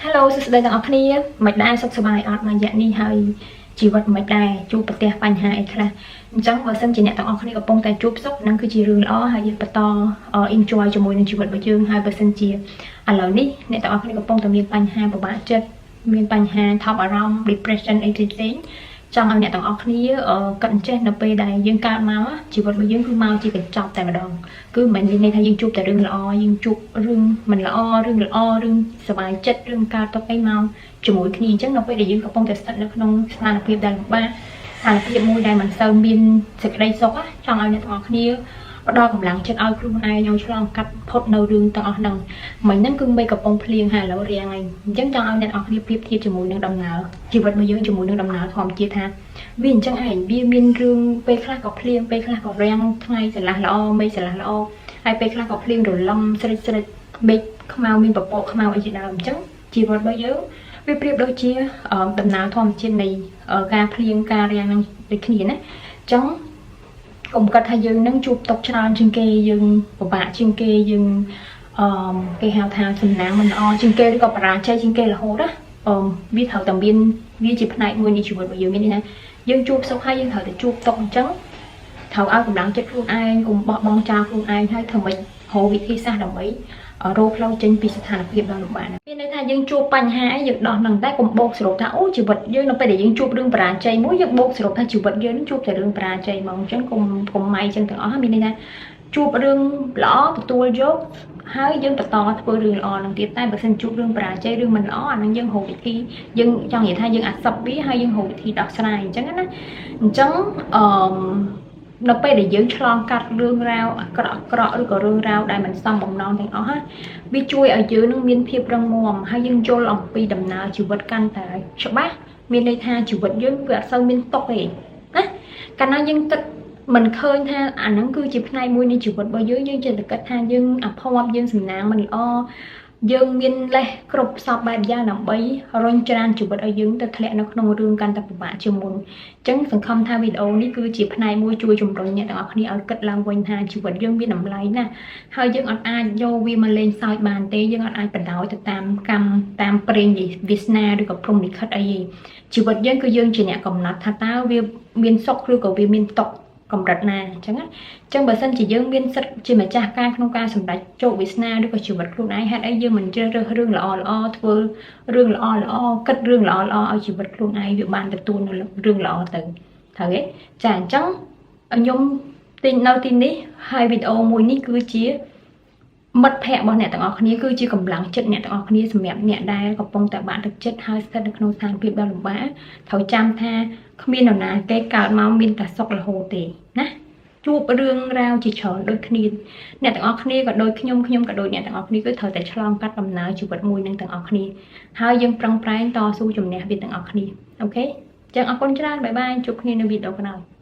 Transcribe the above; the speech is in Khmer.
Hello សួស្តីទាំងអស់គ្នាមិនដែរសុខសប្បាយអត់មួយរយៈនេះហើយជីវិតមិនដែរជួបប្រទះបញ្ហាអីខ្លះអញ្ចឹងបើសិនជាអ្នកទាំងអស់គ្នាកំពុងតែជួបសុខនឹងគឺជារឿងល្អហើយយើងបន្ត enjoy ជាមួយនឹងជីវិតរបស់យើងហើយបើសិនជាឥឡូវនេះអ្នកទាំងអស់គ្នាកំពុងតែមានបញ្ហាពិបាកចិត្តមានបញ្ហាថប់អារម្មណ៍ depression អីផ្សេងៗចង់ឲ្យអ្នកទាំងអស់គ្នាគិតអញ្ចេះនៅពេលដែលយើងកើតមកជីវិតរបស់យើងគឺមកជាកញ្ចប់តែម្ដងគឺមិនមែនមានន័យថាយើងជួបតែរឿងល្អយើងជួបរឿងមិនល្អរឿងល្អរឿងសប្បាយចិត្តរឿងកើតទុក្ខអីមកជាមួយគ្នាអញ្ចឹងនៅពេលដែលយើងកំពុងតែស្ថិតនៅក្នុងស្ថានភាពដែលលំបាកស្ថានភាពមួយដែលមិនសូវមានសេចក្តីសុខចង់ឲ្យអ្នកទាំងអស់គ្នាផ្ដល់កម្លាំងចិត្តឲ្យខ្លួនឯងឲ្យឆ្លងកាត់ផុតនៅរឿងទាំងអស់ហ្នឹងមិញហ្នឹងគឺមេកំពុងភ្លៀងហើយឥឡូវរាំងហើយអញ្ចឹងចង់ឲ្យអ្នកទាំងអស់គ្នាប្រៀបធៀបជាមួយនឹងដំណើរជីវិតរបស់យើងជាមួយនឹងដំណើរធម្មជាតិថាវាអញ្ចឹងឯងវាមានរឿងពេលខ្លះក៏ភ្លៀងពេលខ្លះក៏រាំងថ្ងៃស្រឡះល្អមេឃស្រឡះល្អហើយពេលខ្លះក៏ភ្លៀងរលឹមស្រិចស្រិចមេឃខ្មៅមានពពកខ្មៅអីជាដើមអញ្ចឹងជីវិតរបស់យើងវាប្រៀបដូចជាដំណើរធម្មជាតិនៃការភ្លៀងការរាំងនឹងដូចគ្នាណាអញ្ចឹងកុំគិតថាយើងនឹងជួបទុក្ខច្រើនជាងគេយើងពិបាកជាងគេយើងអឺគេហៅថាសំណាងមិនល្អជាងគេឬក៏បរាជ័យជាងគេរហូតណាអឺវាត្រូវតែមានវាជាផ្នែកមួយនៃជីវិតរបស់យើងមានន័យថាយើងជួបសុខហើយយើងត្រូវតែជួបទុក្ខអញ្ចឹងត្រូវឲ្យកម្លាំងចិត្តខ្លួនឯងកុំបោះបង់ចោលខ្លួនឯងហើយធ្វើម៉េចរកវិធីសាស្ត្រដើម្បីរកផ្លូវចេញពីស្ថានភាពដ៏លំបាកមានន័យថាយើងជួបបញ្ហាអីយើងដោះនឹងតែកុំបោកសរុបថាអូជីវិតយើងនៅពេលដែលយើងជួបរឿងបរាជ័យមួយយើងបោកសរុបថាជីវិតយើងនឹងជួបតែរឿងបរាជ័យហ្មងអញ្ចឹងកុំកុំម៉ៃអញ្ចឹងទាំងអស់មានន័យថាជួបរឿងល្អទទួលយកហើយយើងបន្តធ្វើរឿងល្អនឹងទៀតតែបើសិនជួបរឿងបរាជ័យរឿងមិនល្អអានឹងយើងរកវិធីយើងចង់និយាយថាយើង accept វាហើយយើងរកវិធីដោះស្រាយអញ្ចឹងណាអញ្ចឹងអឺ នៅពេលដែលយើងឆ្លងកាត់រឿងរ៉ាវអាក្រក់អាក្រក់ឬក៏រឿងរ៉ាវដែលមិនសមបំណងទាំងអស់ណាវាជួយឲ្យយើងនឹងមានភាពរឹងមាំហើយយើងយល់អំពីដំណើរជីវិតកាន់តែច្បាស់មានន័យថាជីវិតយើងវាអត់សូវមានទុក្ខទេណាកាលណាយើងគិតមិនឃើញថាអាហ្នឹងគឺជាផ្នែកមួយនៃជីវិតរបស់យើងយើងចេះតែគិតថាយើងអភ័ព្វយើងសំណាងមិនល្អយើងមានលេសគ្រប់សពបែបយ៉ាងដើម្បីរុញច្រានជីវិតឲ្យយើងទៅធ្លាក់នៅក្នុងរឿងកាន់តែពិបាកជាងមុនអញ្ចឹងសង្ឃឹមថាវីដេអូនេះគឺជាផ្នែកមួយជួយជំរុញអ្នកទាំងអស់គ្នាឲ្យគិតឡើងវិញថាជីវិតយើងមានតម្លៃណាស់ហើយយើងអត់អាចយកវាមកលេងសើចបានទេយើងអត់អាចបណ្ដោយទៅតាមកម្មតាមព្រេងវាសនាឬក៏ព្រហ្មលិខិតអីទេជីវិតយើងគឺយើងជាអ្នកកំណត់ថាតើវាមានសុខឬក៏វាមានទុក្ខកម្រិតណាអញ្ចឹងណាអញ្ចឹងបើសិនជាយើងមានសិទ្ធិជាម្ចាស់ការក្នុងការសម្រេចជោគវាសនាឬក៏ជីវិតខ្លួនឯងហេតុអីយើងមិនជ្រើសរើសរឿងល្អល្អធ្វើរឿងល្អល្អគិតរឿងល្អល្អឲ្យជីវិតខ្លួនឯងវាបានទទួលនៅរឿងល្អទៅត្រូវទេចាអញ្ចឹងខ្ញុំទិញនៅទីនេះហើយវីដេអូមួយនេះគឺជាមិត្តភ័ក្តិរបស់អ្នកទាំងអស់គ្នាគឺជាកម្លាំងចិត្តអ្នកទាំងអស់គ្នាសម្រាប់អ្នកដែលកំពុងតែបាក់ទឹកចិត្តហើយស្ថិតនៅក្នុងស្ថានភាពដ៏លំបាកត្រូវចាំថាគ្មាននរណាគេកើតមកមានតែសុខរហូតទេណាជួបរឿងរ៉ាវជាច្រើនដូចគ្នាអ្នកទាំងអស់គ្នាក៏ដូចខ្ញុំខ្ញុំក៏ដូចអ្នកទាំងអស់គ្នាគឺត្រូវតែឆ្លងកាត់ដំណើរជីវិតមួយនឹងទាំងអស់គ្នាហើយយើងប្រឹងប្រែងតស៊ូជំនះវាទាំងអស់គ្នាOK ចឹងអរគុណច្រើន bye bye ជួបគ្នានៅវីដេអូក្រោយ។